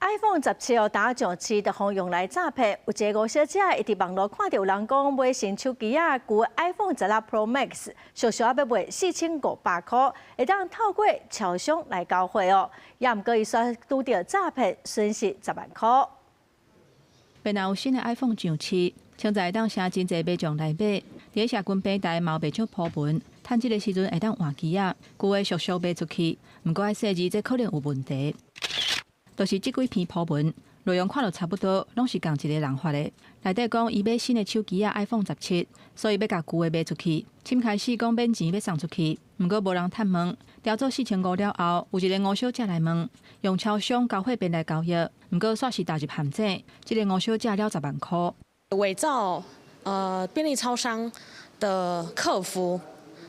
iPhone 17哦，打上市就予用來詐騙。有一個吳小姐，伊佇網路看著有人講買新手機仔，舊 iPhone 16 Pro Max，俗俗仔欲賣4500箍，會當透過超商來交貨哦。也毋過伊煞拄著詐騙，損失10萬箍。邊若有新的 iPhone 上市，現在會當誠真濟民眾來買，佇社群平台嘛有袂少鋪文，趁這个時陣會當換機仔，舊的俗俗賣出去，毋過愛細膩，這可能有問題。就是這幾篇鋪文內容看著差不多，攏是仝一个人發的。內底講伊買新的手機仔 iPhone 十七，所以欲共舊的賣出去。先開始講免錢欲送出去，毋過無人探問。調做4500了後，有一个吳小姐來問，用超商交貨便來交易，毋過煞是踏入陷阱。這个吳小姐了十萬箍。偽造便利超商的客服，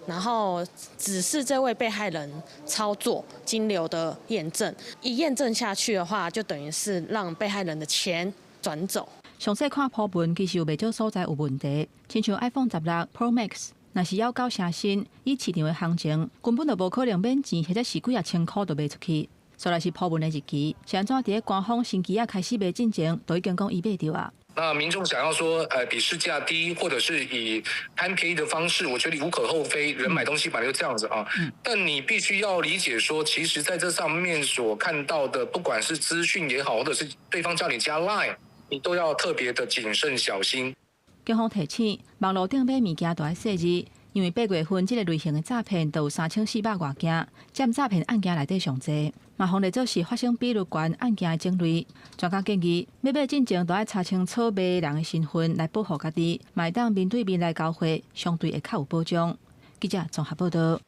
然後指示這位被害人操作金流的驗證，一驗證下去的話，就等於是讓被害人的錢轉走。詳細看鋪文，其實有袂少所在有問題，親像 iPhone 16 Pro Max，若是猶夠誠新，以市場的行情，根本就無可能免錢或者是幾仔千箍就賣出去。煞來是鋪文的日期，是按怎佇咧官方新機仔開始賣進前，就已經講伊買著啊。那民眾想要說，比市價低，或者是以貪便宜的方式，我覺得無可厚非。人買東西本來就這樣子啊。但你必須要理解說，其實在這上面所看到的，不管是資訊也好，或者是對方叫你加 Line，你都要特別的謹慎小心。警方提醒，網路頂買物件都愛細膩，因為8月份這个類型的詐騙都有3400外件，佔詐騙案件內底上濟。嘛，予列做是發生比率懸案件的種類。專家建議，欲買進前都愛查清楚賣人的身份來保護家己，嘛會當面對面來交貨，相對會較有保障。記者綜合報導。